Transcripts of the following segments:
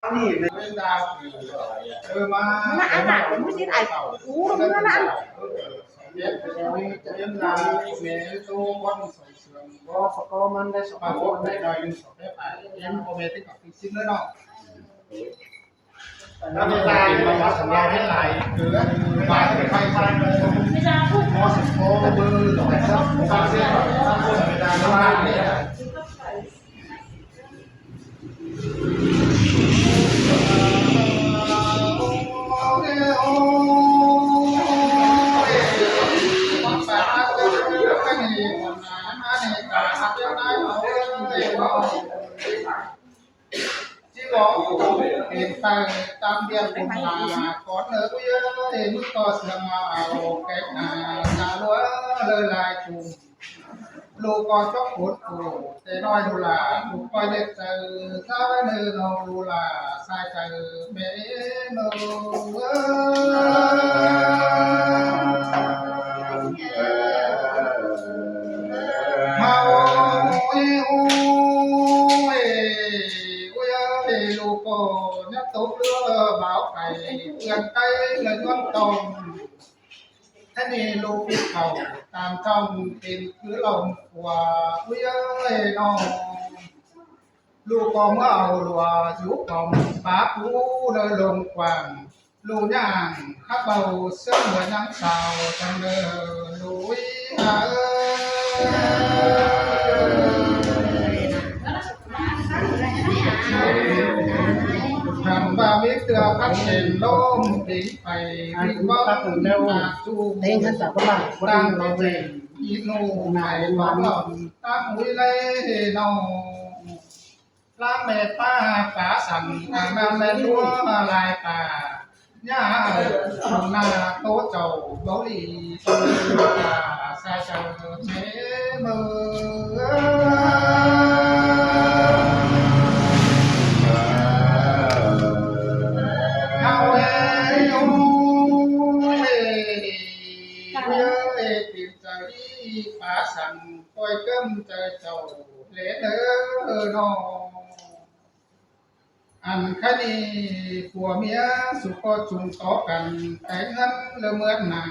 ນີ້ເວລາ ເອີ ມາ ມາ ອາຈານ ເພິ່ນຊິໄດ້ ໂອ້ ເພິ່ນລະ ເຮັດ ເຮັດນາແມ່ໂຕຄົນ ບໍ່ສະກໍມັນໄດ້ສະກໍມັນໄດ້ໜ້ອຍໜຶ່ງ ສອງໄດ້ປາຍ ເຫັນພໍ່ແມ່ຕິດກັບຕິດສິນເລີຍເນາະ. ແລ້ວເວລາເປັນມາວັດສຳລາວໃຫ້ຫຼາຍ ຄືວ່າໄປໄປ ມ.ສິບຫົກ ເບີ ສອງພັນຊາວ ເວລາເວລານີ້ ຊິບອກເປັນໄປຕາມວຽກບຸນມາ ກ່ອນເລີຍເອີຍ ມື້ກໍເຊື່ອມາເອົາແກງໜ້າ ສາລົວເລີຍຫຼາຍຈຸ່ມ ລູກກໍຈົກຄົນໂຕ ແຕ່ນ້ອຍລູກຫຼານ ລູກກໍເຮັດໃຈຊາເນີນ້ອງລູກຫຼານ ສາຍໃຈແມ່ເອີຍ ເຮົາ ໂອ້ຍ ໂອ້ຍ ໂອ້ຍ ລູກກໍຍັງຕົກເຮືອບ່າວໄກ່ ເພື່ອນໄກ່ລະຍ້ອນຕ້ອງ ໃຫ້ມີລູກຕິດເຂົ້າຕາມຊ່ອງ ເປັນຄືລອງຂົວ ອຸ້ຍເອີຍນ້ອງ ລູກກໍເມື່ອເອົາລົວຢູ່ກອງ ປາປູເລີຍລົງກວ້າງ ລູກຍ່າງຮັບເບົາ ເຊື່ອເໝືອນນາງສາວ ຈັ່ງເດີລູກເອີຍ ຄັນວ່າມີເທື່ອພັດເປັນລົມ ເປັນໄຟ ວິງວອງຕາຈູ ເຕັງຫັ້ນຕາບໍ່ລາດ ຕັ້ງເປັນອີໂນໄໝວາງລອມ ຕັ້ງວິໄລເນາະ ລາແມ່ປ້າປາສັງ ອັນນັ້ນແມ່ນຕົວລາຍປາ ຍາເອີຍ ໜ້າໂຕເຈົ້າເບົາຫຼີ ສາຍເຈົ້າເມເມີ ເຮົາເອີຍ ໂອ້ຍ ເອີຍ ເປັນໃຈປາສັງ ຄອຍເກີມໃຈເຈົ້າແລເດີນ້ອງ. ອັນຄະນີ້ຜົວເມຍສຸກໍຈຸງຕໍ່ກັນ ແຕ່ງເຮືອນເລີເມືອນໜ້າ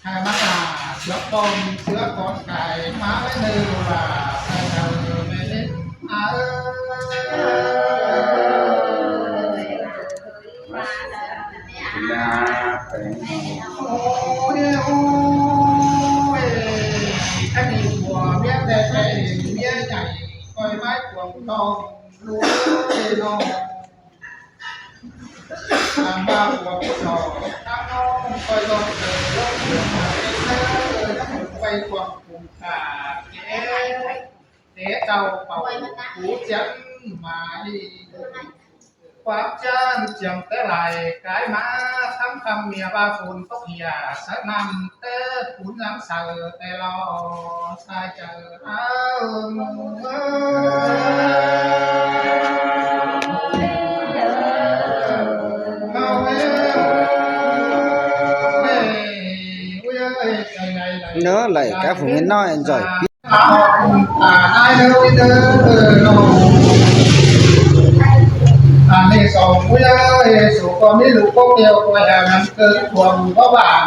ໃຫ້ມາລາເສືອປ້ອມເສືອກອນກາຍ ມາເລີຍລູກຫຼານ ໃສ່ເດີແມ່ເອີຍ ໂອ້ຍ ໂອ້ຍ ອັນນີ້ຜົວເມຍແທ້ໆ ເມຍໃຫຍ່ ຂ້ອຍມາກວມຕ້ອງ ລູກເອີຍນ້ອງ ຕາມມາພວກສອງ ທາງນ້ອງ ຂ້ອຍລອງເດີນລົງເຮືອນມາເດີ ໄປພວກກຸມກາແກ ເດເຈົ້າເປົ່າ ປູຈຽນໝາຍ ຄວາມຈານຈຽງແຕ່ຫຼາຍ ກາຍມາຄ່ຳໆ ເມຍວ່າຝົນຕົກເຫ່ຍ ສະໜ່ຳ ແຕ່ຝຸ່ນຍັງໃສແຕ່ລໍ ສາຍໃຈເຮົາ ເນາະ ໄຫຼກັບຜູ້ເມັນນ້ອຍ enjoy ອັນນີ້ສອງຜູ້ໃຫຍ່ ສຸກໍມີລູກກໍແກ້ວ ກໍໃຫ້ມັນເກີດຄວາມບໍ່ຫວັງ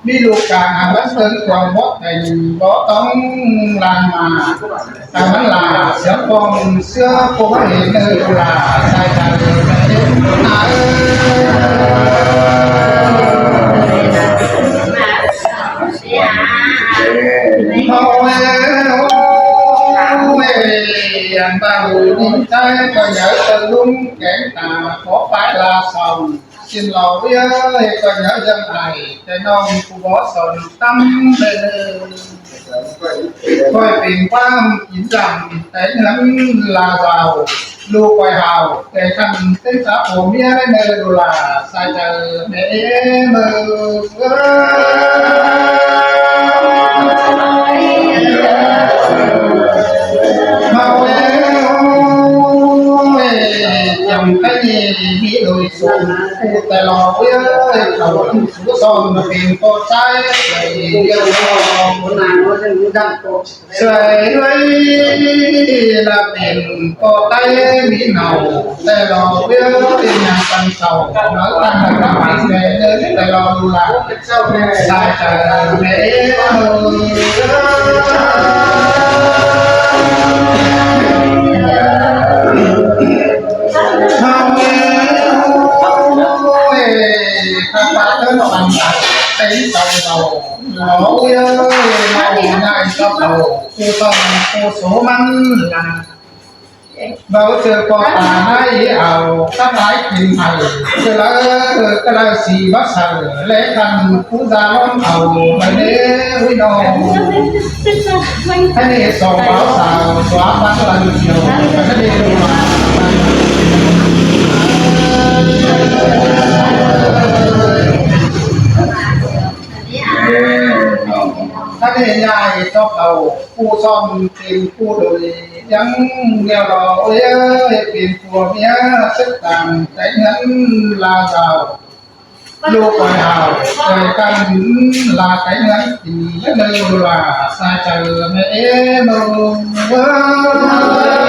ມີລູກກາງ ຫາກມັນເກີດຄວາມບໍ່ແຂງ ບໍ່ຕ້ອງລາງມາ ຖ້າມັນຫຼາເສຍຟອງ ເຊື່ອຄົງເຫັນເດີລາ ສາຍຕາເດີນາເອີຍ ເຮົາເອີຍ ໂອ້ຍ ອັນບາງດີໃຈ ກໍຢາກຈະລຸງແກງຕາ ຂໍປາຍລາສອງ ຊິນເລົ່າເອີຍ ກໍຍັງຈະໄອ ແຕ່ນ້ອງຜູ້ບໍ່ສອນຕຳເດີ ຂ້ອຍເປັນຄວາມກິນຈຳ ແຕ່ເງິນລາວາວ ລູກຂ້ອຍຫາວ ແຕ່ຄັນເປັນສາວຜົວເມຍໄດ້ເນີດູລາ ສາຍໃຈແມ່ເອີຍ ເຮົາເອີຍ ຍັງໃຫ້ມີໂດຍສູງ ຜູ້ແຕ່ລອເອີຍ ເຂົາຜູ້ສອນເປັນພໍ່ຊາຍ ໃຫ້ລຽວລອງ ຊ່ວຍດ້ວຍລະເປັນພໍ່ໃຕ້ມີເນົາ ແຕ່ລອເອີຍ ຍັງປັນເສົາ ເອົາຕັ້ງແຕ່ລອລູກຫຼານ ສາຍໃຈແມ່ເອີຍ ເຮົາເອີຍ ຂ້າພະເຈົ້າຕັ້ງໃຈເປັນເສົາເອົາ ລອເອີຍ ເຮົານາຍເຈົ້າເຂົາ ຜູ້ຕ້ອງຜູ້ໂສມັນລະ ເບົາເຈີປອກຕາໃຫ້ເອົາ ສະບາຍກິນໃຫ້ ເຈີລະເອີກະລະສີມາໃສ່ ແລະຄັນຜູ້ຈາລ້ອມເອົາ ໄປເດ້ວິນ້ອງ ໃຫ້ເດ້ສອງບ່າວສາວ ສວາບັນລັນສຽວ ໃຫ້ເດ້ລູກຫຼານ ໃຫ້ເດ້ຍາຍເຈົ້າເຂົາ ຜູ້ຊ່ອມເປັນຜູ້ໂດຍ ຍັງແນວລໍເອີຍ ເປັນຜົວເມຍສຶກຕາມໃຈເຮືອນລາວດາວ ລູກຂອງເຮົາຊ່ວຍກັນລາໃຈເຮືອນ ກິນເດີລາ ສາຍໃຈແມ່ເອີຍ ເຮົາເອີຍ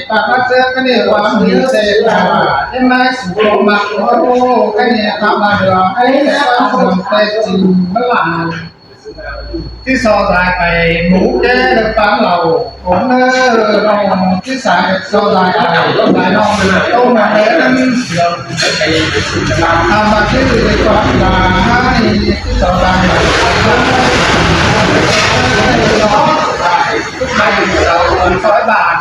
ປາກມາເຈີກັນນີ້ ຄວາມດີເສດຕາ ເຫັນໄໝ ສຸຂອງມັກ ໂອ້ ໃຄນີ້ທຳມາເດືອ ໃຫ້ແຕ່ຄວາມເຊື່ອມແທ້ຈິງ ມັນຫຼາຍ ທີ່ຊອດາຍໄປ ໝູ່ແກ່ເດີປານເລົ່າ ຂອງເດີນ້ອງ ທີ່ສາຍຊອດາຍໄປ ສາຍນ້ອງ ຕ້ອງມາເດີນັ້ນ ທຳມາທີ່ດີກວ່າຫຼາຍ ທີ່ຊອດາຍໄປ ໄປເຈົ້າ ຊອຍບານ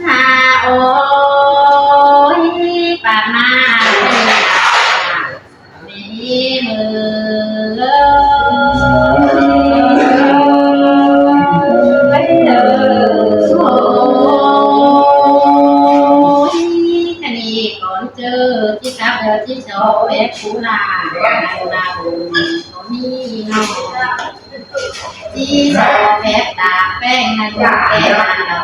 ຫາໂອ້ຍ ປານມາເດີ ແມ່ເອີຍ ໂອ້ຍ ຄະນີ້ກ່ອນເຈີ ທີ່ກັບເດີ ທີ່ຊອແບບຄູລາ ນາບຸນ ບໍ່ມີນ້ອງ ທີ່ຊອແບບຕາແປ້ງ ນາບຸນແກ້ນາດອກ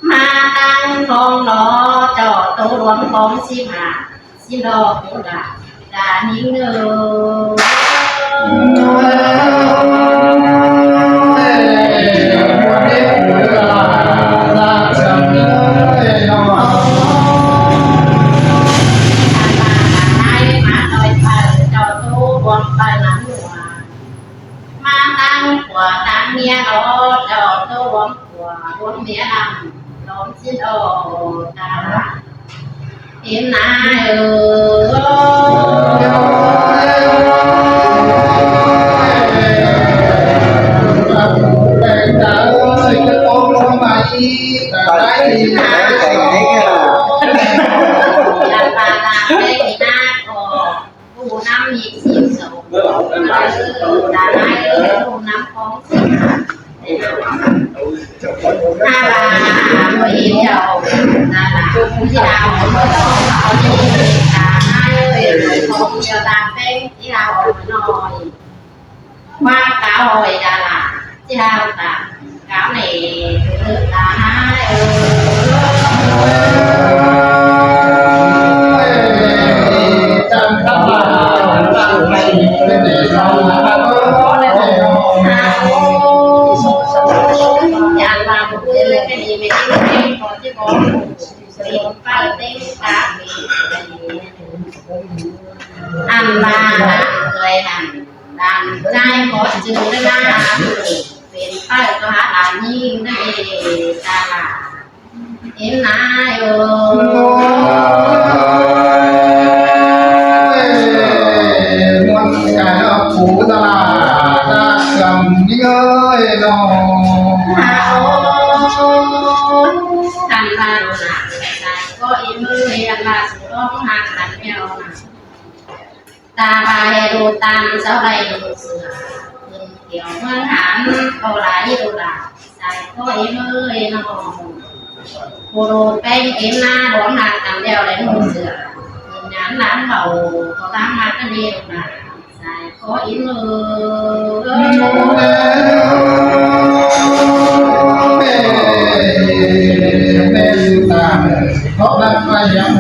ມາຕັ້ງຂອງລໍ ເຈົ້າໂຕຫຼວງຂອງສິບຫ້າ ສິບດອກໂຕລະ ດານິງເດີ ມາຕັ້ງຜົວຕັ້ງເມຍລໍ ເຈົ້າໂຕຫຼວງ ຜົວລວງເມຍນຳ ລອງຊິດອອກຕາ ເຫັນນາເອີຍ ຕາຍແຕ່ງແຕ່ງແຕ່ງແຕ່ງ ຜູ້ນຳມີສິບສອງ ເອີ ຕາຍເອີຍ ຜູ້ນຳຂອງສິບຫ້າ ຫ້າບາດ ບໍ່ເຫັນເຈົ້າ ນາລາ ຜູ້ທີ່ດາວ ເຂົາເຈົ້າ ເຂົາເຈົ້າ ຕາຍເອີຍ ຂອງເຈົ້າຕາແປ້ງ ທີ່ດາວ ໜ້ອຍ ວ່າກາວ ດາລາ ທີ່ດາວ ຕາ ກາວ ເນ ເອີ ຕາຍເອີຍ ຈັນຕະມາ ເປັນເດຊາ ເປັນເດຊາ ເປັນເດຊາ ເປັນເດຊາ ເປັນເດຊາ ເປັນເດຊາ ອັນວ່າເປັນເດຊາ ອັນວ່າເອີຍ ຫາ ນາຍຂໍຈື່ລະນາ ເປັນໄປກໍຫາຫຼານຍິງໃນຕະຫຼາດ ເຫັນນາຍໂອ. ມວນກາຍອອກປູຕະຫຼາດ ຕາເຊື່ອມຍິງເອີຍນ້ອງ ຫາໂອ. ຄັນວ່າໂດນນາຍ ກໍອີມືເຮັດລາດ ສອງຫາກັນແລ້ວນະ. ຕາບາເຮັດດູຕາມເຈົ້າໄດ້ດູເສືອ ຂຶ້ນກ່ຽວເມືອງຫານ ກໍຫຼາຍດູຫຼາຍ ສາຍກໍອີເມີຍນ້ອງ ຜູ້ດູແປງເອັນໜ້າ ດວງຫາກກັນແລ້ວໄດ້ດູເສືອ ຂຶ້ນຍາມຫຼານເວົ້າ ກໍຕາມມາກັນດີລູກຫຼານ ສາຍກໍອີເມີຍ. ແມ່ນຕາ ເພາະນາງໄປຍັງ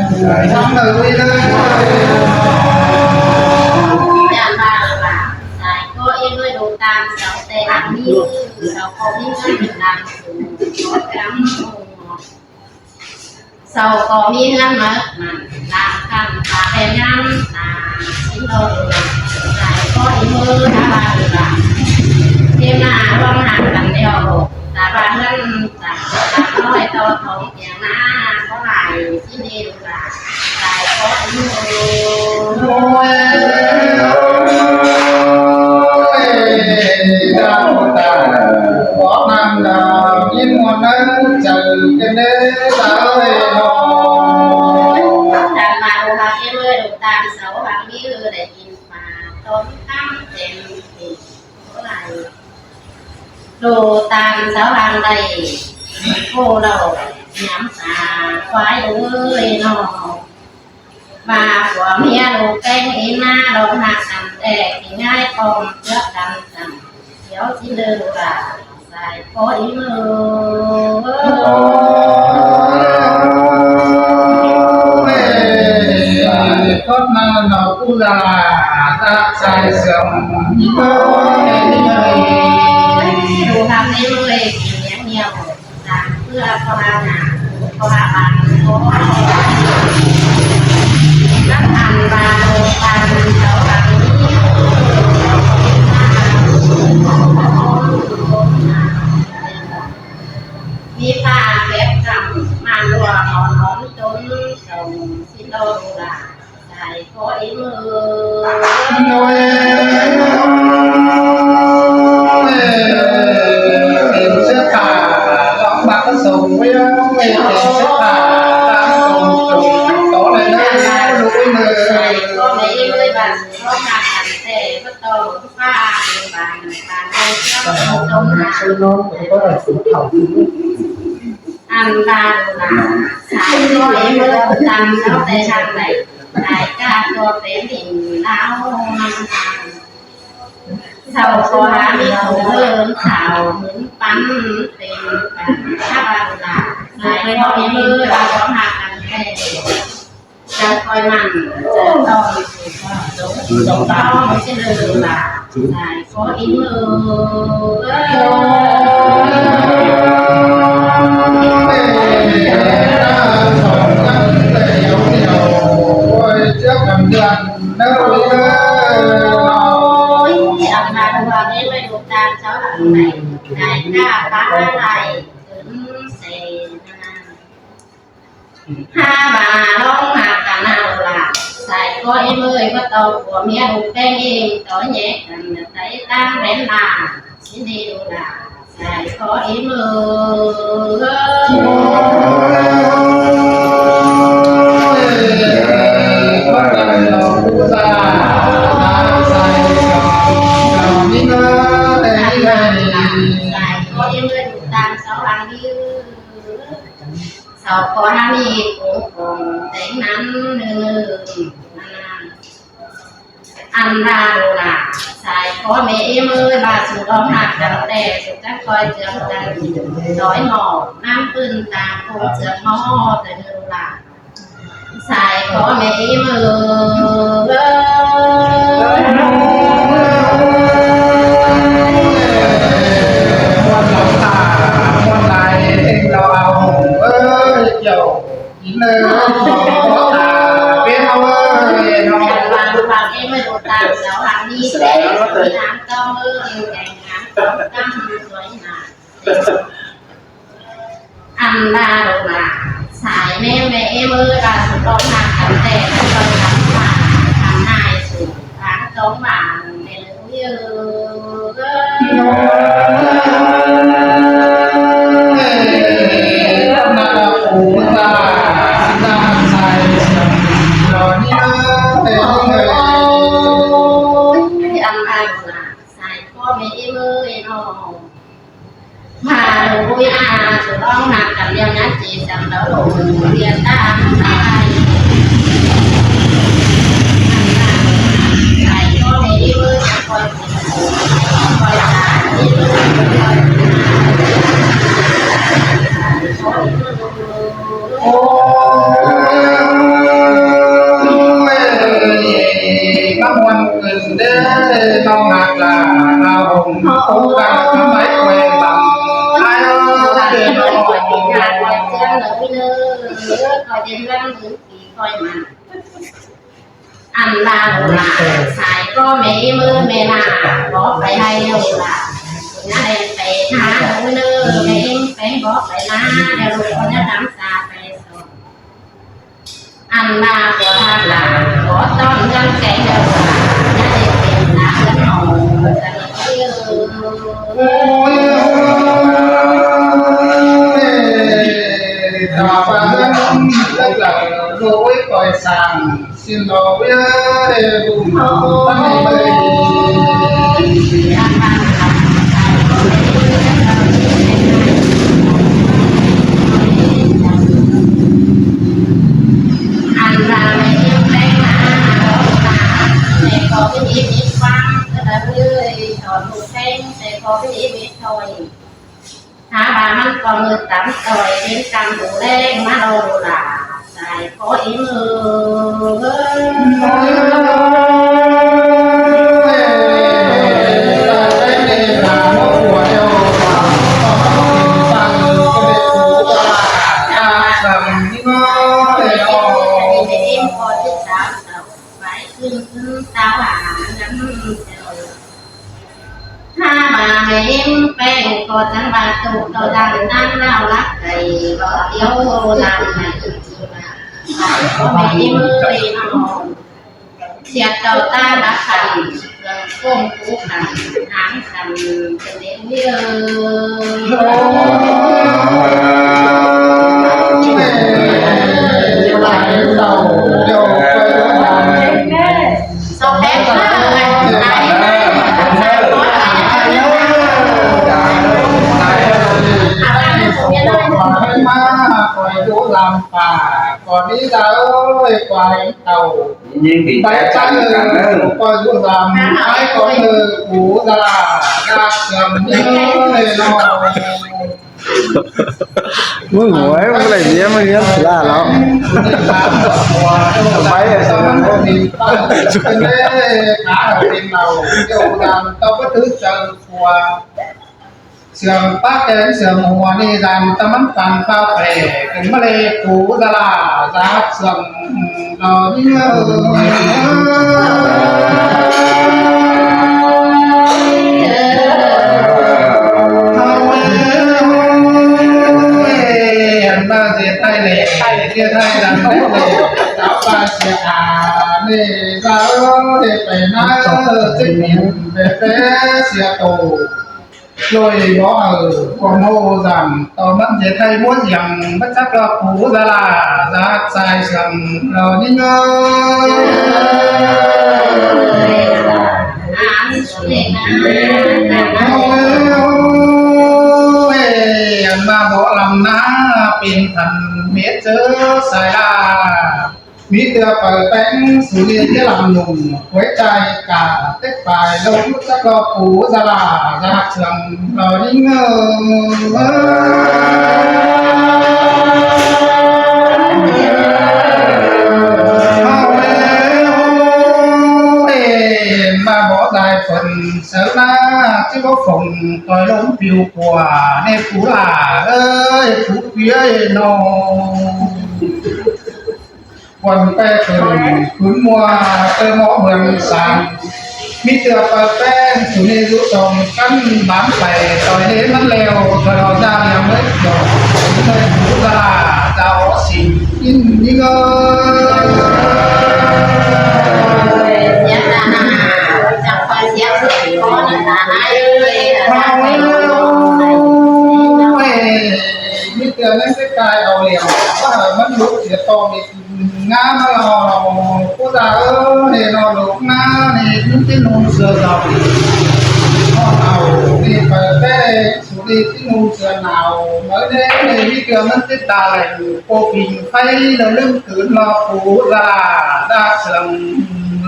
ທາງເດີນເລີຍ ຢ້ານວ່າ ສາຍກໍອີເມີຍ ດູຕາມເຈົ້າແຕ່ຫາກມີ ເຈົ້າກໍມີເງິນຕາມສູງ ເຈົ້າກໍມີເຮືອນເໝິດມັນ ຕາມຄຳຕາແຜ່ງາມ ຕາຊິນໂດ ສາຍກໍອີເມີຍ ຖ້າວ່າເວລາ ເທມາລອງຫາກັນແລ້ວ ຕາວ່າເຮືອນ ຕານ້ອຍຕໍ່ທອງ ເພຍງນາບໍ່ຫຼາຍ ຊິເນລາ ຕາຍກໍອີເມີຍ. ໂອ້ຍ ເຈົ້າຕາຍ ບອກນຳດາວ ຍິນມ່ວນໃນໃຈ ເປັນເດຊາເອີຍນ້ອງ ຈັກມາດູຫາເອີຍ ດູຕາມເສົາຫາງມີເອີຍ ໄດ້ກິນປາຕົ້ມຄຳເຕັມທີ່ບໍ່ໄດ້ ໂດຕາມສາວຫາງໄດ້ ໂຄເລົ່າຍາມສາ ຄວາຍເອີຍນ້ອງ ວ່າຜົວເມຍລູກແປ້ງອີນາ ລອງຫາກກັນແຕ່ກິນງ່າຍ ພ້ອມເຈື່ອກັນກັນ ດຽວຊິເລີກລາ ສາຍພໍອີເມີຍ. ກອດນານອກອຸລາ ຕາກສາຍເຊື່ອມ ອີເມີຍ ດູທຳໃນເມີຍ ກິນຫຍັງໜຽວ ຕາກເພື່ອພໍຫາໜ້າ ພໍຫາບານ ພໍ ລັກອັນວ່າໂດນຕາເຈົ້າອັນນີ້ ມີຜ້າແບບກຳ ມາລົວມເອົານອນຈົນ ເຈົ້າຊິລອງລາ ໃສ່ຂໍອີເມີຍ ໂອ້ຍ ເປັນເສື້ອຜ້າຂອງບັກສົງເວີຍ ເປັນເສື້ອຜ້າຂອງສົງ ຂໍໄດ້ເດີລູກເອີຍ ໃສ່ຂໍແມ່ອີເມີຍ ວ່າຊິຂໍມາກັນແຕ່ບໍ່ຕ້ອງ ຟ້າເປັນບານບານໃດເຈົ້າຕົງໜ້າ ອັນບານໜ້າ ສາຍກໍເອີຍ ຕາມເຈົ້າແຕ່ທາງໃດ ອາຍກາກໍເປັນດິນລາວ ເຈົ້າກໍຫາມີຜູ້ເລີນສາວ ໝືນປັນເປັນປັນ ຖ້າວ່າຫຼານ ສາຍກໍເອີຍ ວ່າຕ້ອງຫາກັນແທ້ ຈະຄອຍໝັ້ນຈະຕ້ອງ ຕ້ອງຊິເລີນລາ ສາຍຂໍອີເມີຍ ໂອ້ຍ ອັນມາຕົວເອງໄປດູການເຈົ້າຫຼັງໃດ ໃດກາປາໄຫຼ ເຖິງເສນາ ຫາວ່າລອງຫາກັນເອົາລະ ສາຍກໍອີເມີຍ ບໍ່ຕ້ອງຜົວເມຍລູກແປ້ງເອງ ຕໍ່ແຍກກັນໃສ່ຕ່າງແດນລາ ຊິດີລະ ສາຍກໍອີເມີຍ ສາຍກໍອີເມີຍ ຕາມສາວຫາງດີ ເຈົ້າຂໍນາມີຜູ້ຄົງແຕ່ງນຳເນີນນານ ອັນລາໂລລາ ສາຍຂໍແມ່ອີເມີຍ ວ່າສູ່ລອງຫາກັນແຕ່ ສູ່ຈັກຄອຍເຈື່ອມກັນ ດອຍໝໍ້ນຳປືນຕາ ຄົງເຈື່ອມໝໍ້ແຕ່ເນີນລາ ສາຍຂໍແມ່ອີເມີຍ ມ່ວນຫຼາຍຕາ ມ່ວນຫຼາຍເພງລາວເອີຍ ເຈົ້າ ອີເມີຍ ເປັນເອົາເອີຍ ນ້ອງ ວ່າລູກຫາເອີຍ ຕາມສາວຫາງນີ້ແຕ່ ງາມຕ້ອງເອີ ແຕ່ງງາມຕ້ອງຕັ້ງສວຍງາມ ອັນລາລູກຫຼານສາຍແມ່ແມ່ເອີຍ ວ່າສຸດຕ້ອງຮັກກັນແຕ່ ຕ້ອງຮັກກັນວ່າ ອັນນາຍສູງທາງຕ້ອງຫວານແມ່ເອີຍ. ສາຍພໍ່ແມ່ເອີຍນ້ອງ ພາລູກຜູ້ຍາສູ່ນ້ອງ ນັບກັນແລ້ວຍັດຈີສຳເລົງ ວຽນຕາມສາຍ ສາຍພໍ່ແມ່ເອີຍ ຄອຍ ຄອຍ ໂອ້ຍ ມາມ່ວນຂຶ້ນເດີ ນ້ອງຮັກຫຼ້າ ເຮົາຫົ່ມໂຄກັນ ໄມ້ແຂວນບາງ ອ້າຍເອີຍ ເດີນ້ອງ ອັນລາວລາ ສາຍກໍແມ່ເອີຍແມ່ລາ ບໍ່ໄປໃຫ້ເອົາລາ ນາແລນໄປຫາເດີ ແມ່ເອັງໄປບໍ່ໄປນາ ແລ້ວລູກກໍຈະນຳສາໄປສອນ ອັນລາວລາ ບໍ່ຕ້ອງຍັງແກງເດີ ນາແລນເປັນນາເຮືອນເຮົາ ໂອ້ຍ ຕາປາເຮືອນເລິກລະ ໂອ້ຍ ປ່ອຍສ້າງ ສິ້ນດອກເວີຍ ເດບຸມ ເຮົາ ມັນນີ້ເວີຍ ອັນລາວແມ່ນແປງມາ ແມ່ກໍມີມີຄວາມ ເອີຍ ສອນລູກແພງ ແຕ່ກໍມີມີຖອຍ ຖ້າວ່າມັນກໍມືດຕຳຕ່ອຍ ເປັນກຳຜູ້ແລງມາລອລາ ສາຍຂໍອີເມີ ໄປຂຶ້ນຂຶ້ນຕາຫານຳເຈົ້າ ຖ້າວ່າແມ່ເອັມແປງກໍຈັ່ງວ່າຕຸກຕໍ່ດັ່ງນາງລາວລັກໄກ່ ກໍດຽວລາວໃຫ້ພໍ່ແມ່ເອັມເອີຍນ້ອງ ສຽດເຈົ້າຕາລະຄັນ ເຄື່ອງໂຄມຄູ່ຂັນ ຫາງຂັນເປັນເດເດີ ໂອ້ຍ ຫຼາຍເຈົ້າ ດຽວໄປເດີ ສອງແປດຫ້າ ມາ ຂ້ອຍຢູ່ລຳປາ ກໍດີລະເອີຍ ຄວາຍເຕົ້າ ຍິນດີໃຈກັນເດີ ຂ້ອຍຢູ່ລຳ ອ້າຍກໍເອີຍ ປູລາ ຮັກເຊື່ອມເດີນ້ອງ ມຶງໂຫຍ ມັນບໍ່ໄດ້ເມຍ ມັນເມຍຫຼ້າແລ້ວ ໄປ ເປັນເດ້ ຂາເປັນເຫຼົ່າ ຢູ່ລຳ ຕ້ອງບໍ່ຖືກເຈົ້າ ເຊື່ອມປາກແກງເຊື່ອມຫົວນີ້ດຳ ຕະມັນຕັນຟ້າວແຜ່ ຂຶ້ນມາເລປູສະຫຼາ ສາເຊື່ອມດອກເດີ ເຮົາເອີຍ ອັນມາເສຍໄທແຫຼະ ເສຍໄທດຳແຫຼະ ສາວປາເສຍອາ ນີ້ສາວເອີຍ ໄປນາເອີຍ ຊິເປັນແບບແບເສຍໂຕ ໂລຍບໍ່ເອີ ຄວາມໂຫດຳ ຕໍ່ມັນຈະໄທຫົວສຽງ ມັນຈັກລອກຫູສະຫຼາ ສາກສາຍສຽງ ລອຍິງເອີຍ ເອົາເອີຍ ອັນມາບໍ່ລຳນາ ເປັນພັນເມັດເຈີສາຍລາ ມີເທື່ອເປີແປ້ງ ສູເນຍລຳນຸ່ງ ຫົວໃຈກາເຕັກປາຍ ລົງຈັກລອບປູສະຫຼາ ສະຫັກເຊື່ອງ ລອຍິງເອີຍ ມາບໍ່ໄດ້ເພິ່ນ ເສີນາ ຊິບໍ່ຝົງ ຕ່ອຍລົມປິວກວ່າ ເນປູຫຼາເອີຍ ຜູເປີຍນ້ອງ ຄວນແປເພິ່ນ ຂຸນມົວ ເຕີໝໍເມືອງສານ ມີເທື່ອປາແປ້ງ ສຸນີຢູ່ສອງກັນບານໄປ ຕ່ອຍເດມັນແລ້ວ ກະດອກດາວຍັງເລີຍດອກ ເລີຍຜູ້ຕະຫຼາດດາວສິງອິນນີ້ເອີຍ ເສຍຕາໜ້າ ຈັກໄປເສຍເອີຍ ຂໍໜ້າຕາອ້າຍເອີຍ ເອົາແລ້ວ ເອີຍ ມີເທື່ອໃນສະກາຍເອົາຫຼຽມ ວ່າມັນຫຼຸດເສຍຕໍ່ມີ ງາມເນາະ ຜູ້ຕາເອີຍເນາະ ລູກນານີ້ມັນຊິນຸ່ງເສື້ອດຳ ເຮົານີ້ໄປແຕ່ສຸດີຊິນຸ່ງເສື້ອໜາວ ເມື່ອໃດມີເກືອມັນຕິດຕາໄຫຼ ໂປພິງໄຟແລ້ວລືມຄືນລອບຜູ້ຕາດາກເຊື່ອງ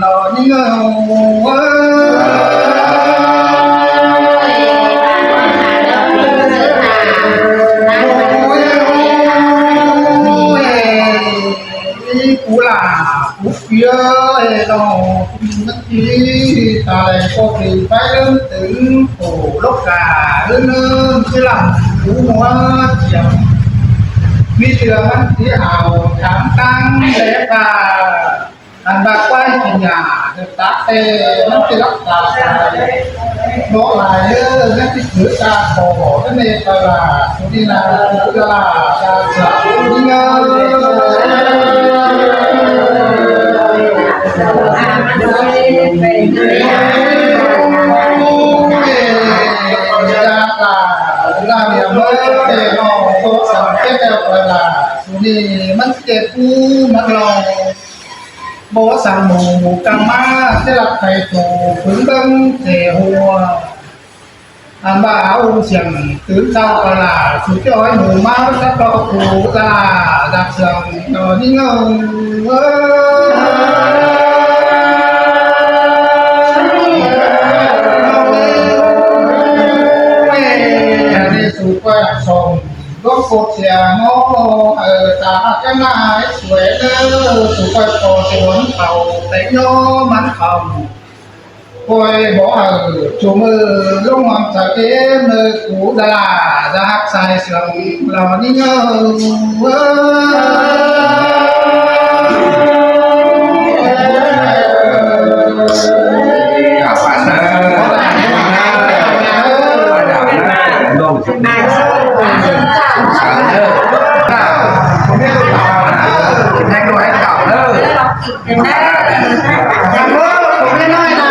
ລອນີ້ເອີຍ ໂອ້ຍ ໂອ້ຍ ໂອ້ຍ ນີ້ກູຫຼາ ກູເຟຍເນາະ ມັນຊິຕາຍກໍເປັນໄປເລີ່ມເຖິງໂຕລົກກາ ເລີ່ມຊິຫຼັບກູຫົວຈຽມ ມີເທື່ອມັນຊິເອົາທາງຕັ້ງແລກາ ອັນວ່າຄວາຍກິນຫຍ້າ ຕາກແຕ່ມັນຊິລັກສາໄດ້ ບໍ່ຫຼາຍເດີ ແມ່ນຊິຖືກາຂໍ ແຕ່ແມ່ປະຫຼາດ ສຸນີນາ ລາ ລາຊາ ສຸນີເອີຍ ລາ ລາເມຍເອີຍ ແຕ່ນ້ອງບໍ່ສຳເລັດແລ້ວປະຫຼາດ ສຸນີມັນເຈັບຜູ້ມັກລອງ ບໍ່ສັ່ງໝູກຳມາ ຊິລັກໄປໂຕ ເພິ່ນເບິ່ງແຕ່ຫົວ ອັນວ່າອົງສຽງຕື່ນເຊົ້າກະລາ ສຸດຍອດໝູມາ ສັກກໍຄູລາ ດັກເຊື່ອງນອນນີ້ເງິງເອີຍ ອັນນີ້ສຸດວ່າສອງ ຫຼວງໂຄດເສຍງໍ ເອີ ຕາກະນາຍສວຍເດີ ສຸໄປຂໍສວນເຂົາແຕ່ຍໍມັນເຂົ້າ ປ່ອຍບໍ່ເອົາ ຈຸມືລົງຫອມສະເກມ ເອີ ກູດາລາດາກສາຍເຊື່ອງເຫຼົ່ານີ້ເອີ ກາບບ້ານເດີ ມາດາມເດີ ນ້ອງ ສາວເດີ ແຮງດ້ວຍເກົ່າເດີ ເດີ ເດີ ເດີ